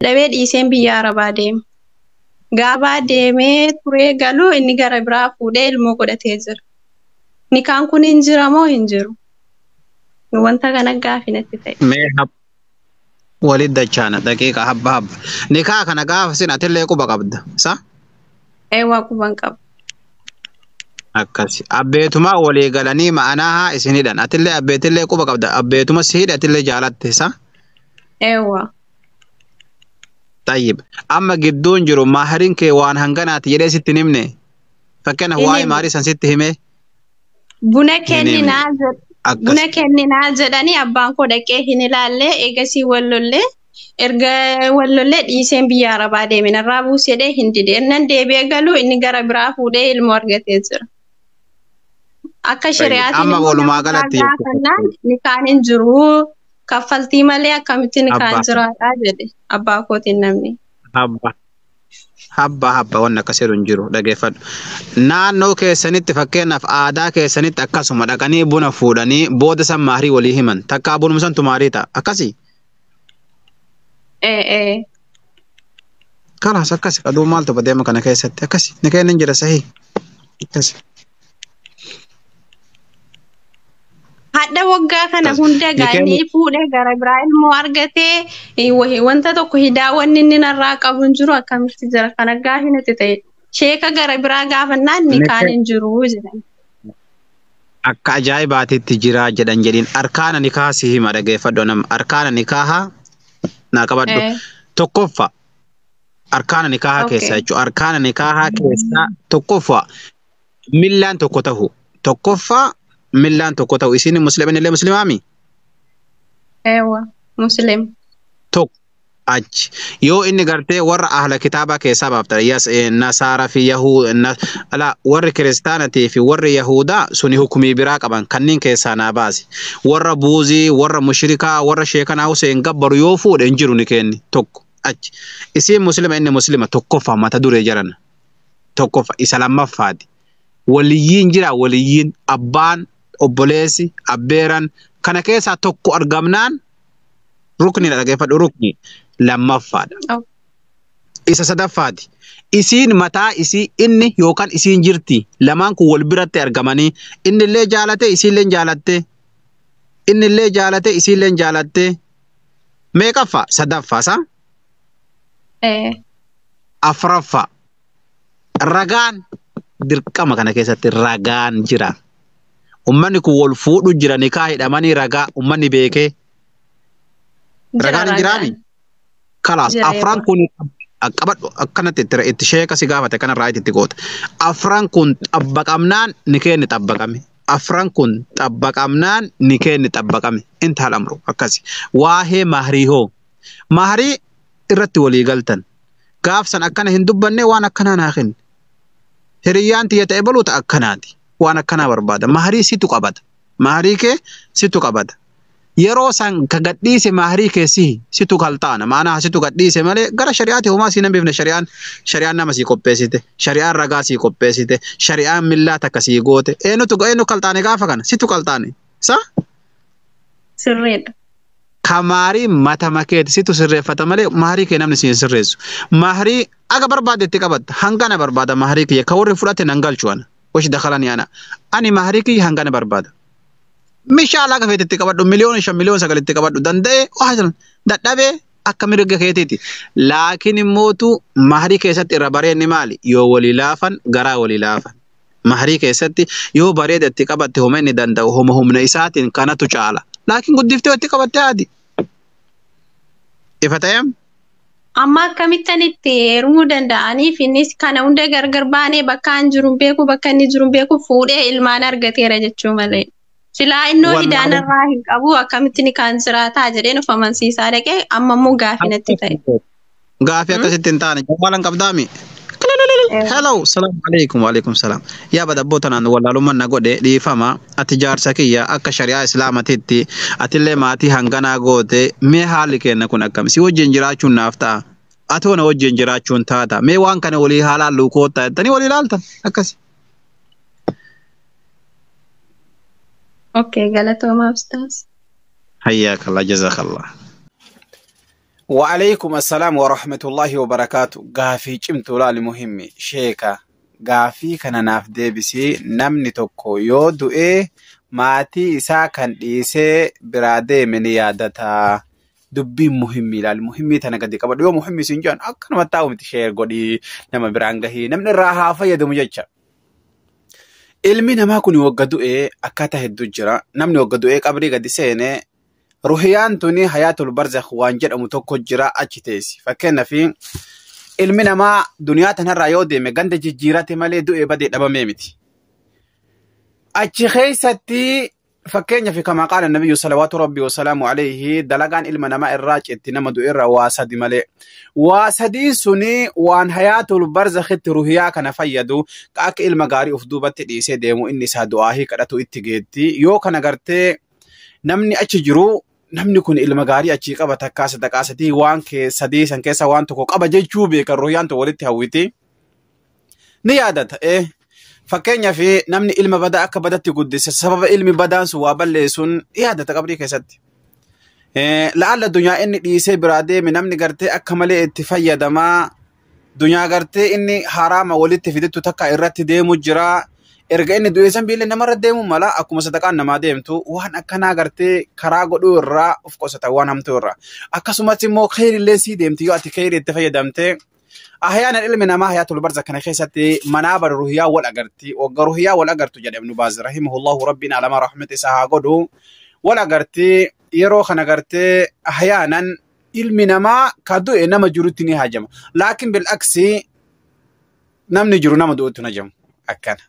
Dadhabee dhiiseen biyya Arabaa deeme. Gaabaa deemee turee galuu inni gara biraa fuudhee ilmoo godhatee jira. Nikaan kun hin jira moo hin jiru? Wanta kana gaaffii natti ta'e. Mee walit dachaana daqiiqa habba habba. Nikaa kana gaafa sin atillee quba qabda. Sa? Eewwaa, quban qaba. Akkasi. Abbeetuma walii galanii ma'anaa haa isin hidhan. Atillee abbeetillee quba qabda. Abbeetuma si hidhe, atillee jaalatte, sa? Eewwaa. Tayyib. Amma gidduun jiru mahariin kee waan hanganaati jedhee sitti hin himne. Fakkeenyaaf Hin waa'ee himne. maarii san sitti himee Buna hin himne. kenninaa jedhu. Buna Akkas. kenninaa jedhanii abbaan koo dhaqee hin ilaalle. Eegasii wallollee, erga wallollee dhiiseen biyya Arabaa deeme. Narraa buusedhee hin dide. Innan deebi'ee galuu inni gara biraa fuudhee ilmoo argatee jira. Akka Tayyib. shari'aatiin Amma immoo walumaa nama biraa galatti jechuudha. gaafannaan nikaan hin jiru, kaffaltii malee akkamitti nikaan Abbaa. jiraadhaa jedhe abbaa kootiin namni. Habba. Habba habba, wanni akkas jedhu hin jiru, dhageeffadhu. Naannoo keessanitti, fakkeenyaaf aadaa keessanitti, akkasuma dhaqanii buna fuudhanii booda san maarii walii himan. Takkaa bunuma santu maarii ta'a. Akkasii. Ee ee. Kalaas, akkasi qaduu maaltu badeema kana keessatti akkasi ni kennin jira sahii. Akkasi. Hadha waggaa kana Akkas. hunda Ni gaa kenni inni fuudhee gara biraa ilmoo argatee, wanta tokko hidaa wanni inni narraa qabu hin jiru, akkamitti jira kana gaaffii natti ta'e. Sheeka gara biraa gaafannaan ni nikaan hin jiru jedhan. Akka ajaa'ibaatitti jira jedhan jedhiin. Arkaana nikaa si hima, dhageeffadhu nama. Arkaana nikaaha naa qabadhu. Tokkoffaa, arkaana nikaahaa keessaa jechuudha. Arkaana nikaahaa keessaa tokkoffaa, millaan tokko tahu. Tokkoffaa, millaan tokko tahu. Isin musliimin illee musliimaami? Eewwa, muslim. Tokko achi. Yoo inni gartee warra ahla kitaabaa keessaa baaftan, yas nasaara fi yahuu ala warri kiristaanatii fi warri yahudaa suni hukumii biraa qaban, kanneen keessaa naa baasi. Warra buuzii, warra mushrikaa, warra sheekanaa Huseen gabbaru yoo fuudhe hin jiru ni kenni tokko achi. Isiin muslima, inni muslima, tokkoffaa mata duree jaran. Tokkoffaa isa lammaffaati. Waliyyiin jira, waliyyiin abbaan, obboleessi, abbeeran kana keessaa tokko argamnaan rukni, dhaggeeffadhu, rukni lammaffaadha. Isa sadaffaati. Isiin mataa isii inni yookaan isiin jirti, lamaan kun wal biratti argamanii, inni illee jaalate, isiillee jaalatte, inni illee jaalate, isiillee jaalatte, meeqaffaa? Sadaffaa sa. Afuraffaa, ragaan dirqama kana keessatti ragaan jira. Ummanni kun wal fuudhu jira, nikaa hidhamanii ragaa ummanni beekee Jira. Ragaan hin jiraami? Ragaan. Kalaas. Jira. Afran kun qabadhu, akkanatti itti sheeka si gaafate kanarraa itti goota. Afran kun xabbaqamnaan ni kenni xabbaqame. Afran kun xabbaqamnaan ni kenni xabbaqame. Intaha al-amru akkasi. Waahee mahrii hoo? Mahrii irratti walii galtan. Gaafsan akkana hin dubbanne, waan akkanaa naa kenni. Hiriyyaan tiyya ta'e baluuta akkanaati. Waan akkanaa barbaada. Mahrii situ qabata. Mahrii kee situ qabata. Yeroo san ka gadhiise mahrii kee sihi situ kaltaana. Maanaa situ gadhiise malee gara shari'aati homaa siin hambifne. Shari'aan nama sii qopheessite. Shari'aan ragaa sii qopheessite. Shari'aan millaa takka sii goote. Eenyutu eenyu kaltaane gaafa kana? Situ kaltaane. Sa? Sirriidha. Ka maarii mata makeeti situ sirreeffata malee mahrii kee namni siin sirreessu. Mahrii aga barbaade itti qabatta. Hangana barbaada mahrii kiyya. Ka warri fudhate nan galchu ana. Washi dakalanii ana. Ani mahrii kiyya hangana barbaada. Meeshaa alaa kafeetti itti qabadhu, 5 miliyoona, 9 miliyoona itti qabadhu, danda'e waa jiran dadhabee akka mirga keetiiti. Laakiin immootu mahrii keessatti irra bareenni maali? Yoo walii laafan, garaa walii laafan. Mahrii keessatti yoo bareeda itti qabatte, homa inni danda'u, homa humna isaatiin kanatu caala. Laakiin guddiftee itti qabatte haati. Ifa ta'eem? Amma akkamittan itti heerumuu danda'aniif innis kana hunda gargar baanee, bakka an jiru hin beeku, bakka inni jiru hin beeku, fuudhee ilmaan argateera jechuu malee. Silaa innoo hidaan irraa hin qabu, akkamitti ni kaan jiraataa jedheen of amansiisaa dhaqee, amma immoo gaafii natti ta'e. Gaafii akkasitti hin taane, jawwaalan qabdaami. Hello, salaam alaikum, waalaikum salaam. Yaa badabboo tanaan wallaalummaan na godhe, dhiifama. Ati jaarsa kiyya, akka shari'aa islaamatitti atillee maatii hanganaa goote, mee haalli kenna kun akkam? Si wajjin jiraachuun naaf ta'a. Atoo na wajjin jiraachuun taata. Mee waan kana walii haalaan luukoottaa jettanii walii ilaaltan akkasi. Okay, galatoomaa ustaas. Hayyaakallah, jazakallah. Wa'alaikum assalaam wa rahmatullahi wa barakaatu. Gaafii cimtuu laali muhimmi sheeka. Gaafii kana naaf deebisii, namni tokko yoo du'ee maatii isaa kan dhiisee biraa deeme ni yaadata. Dubbiin muhimmii ilaali. Muhimmii tana gadi qabadhu. Yoo muhimmii siin jedhan akkanuma taa'u miti, share godhii nama biraan gahii, namni irraa haa fayyadamu jecha. Ilmi namaa kun wagga du'ee akkaataa hedduu jira. Namni wagga du'ee qabrii gadi seenee ruhiyaan tuni hayaatul barzakh waan jedhamu tokko jira, achi teessi. Fakkeenyaaf, ilmi namaa duniyaa tanarraa yoo deeme ganda jijjiirate malee du'ee badee dhabamee miti. Achi keessatti, fakkeenyaaf, kama qaala nabiyyu salawaatu rabbi wasalaamu alayhi, dalagaan ilma namaa irraa cetti nama du'e irraa waa sadi malee. Waa sadii suni waan hayaatul barzakhitti ruhiyaa kana fayyadu, akka ilma gaarii of duubatti dhiisee deemu, inni isaa du'aahii kadhatu itti geetti. Yoo kana gartee namni achi jiru, namni kun ilma gaarii achii qaba, takkaa sadaqaa sadii waan sadii san keessa waan tokko qaba jechuu beekan, ruhiyaan tun walitti hawwiti. Ni yaadata. Fakkeenyaaf, namni ilma badaa akka badatti guddise, sababa ilmi badaan sun waa balleessuun yaadata qabrii keessatti. La'alla dunyaa inni dhiisee biraa deeme namni gartee akka malee itti fayyadamaa, dunyaa gartee inni haraama walitti fidettu takka irratti deemu jira. Erga inni du'e san biillee namarra deemu mala, akkuma sadaqaan namaa deemtu waan akkanaa gartee karaa godhuu irraa of qosata, waan hamtuu irraa. Akkasumas immoo kheyrillee sii deemti yoo ati kheyrii itti fayyadamte. Ahyaanan ilmi namaa hayaatul barza kana keessatti manaaba ruhiyaa wal agarti. Wagga ruhiyaa wal agartu jedhe Ibnu Baaz rahimahullahu, rabbiin alamaa rahmata isaa haa godhu. Wal agarti, yeroo kana gartee ahyaanan ilmi namaa ka du'e nama jirutti ni hajama. Laakiin bil'aksi namni jiru nama du'utti hin hajamu. Akkana.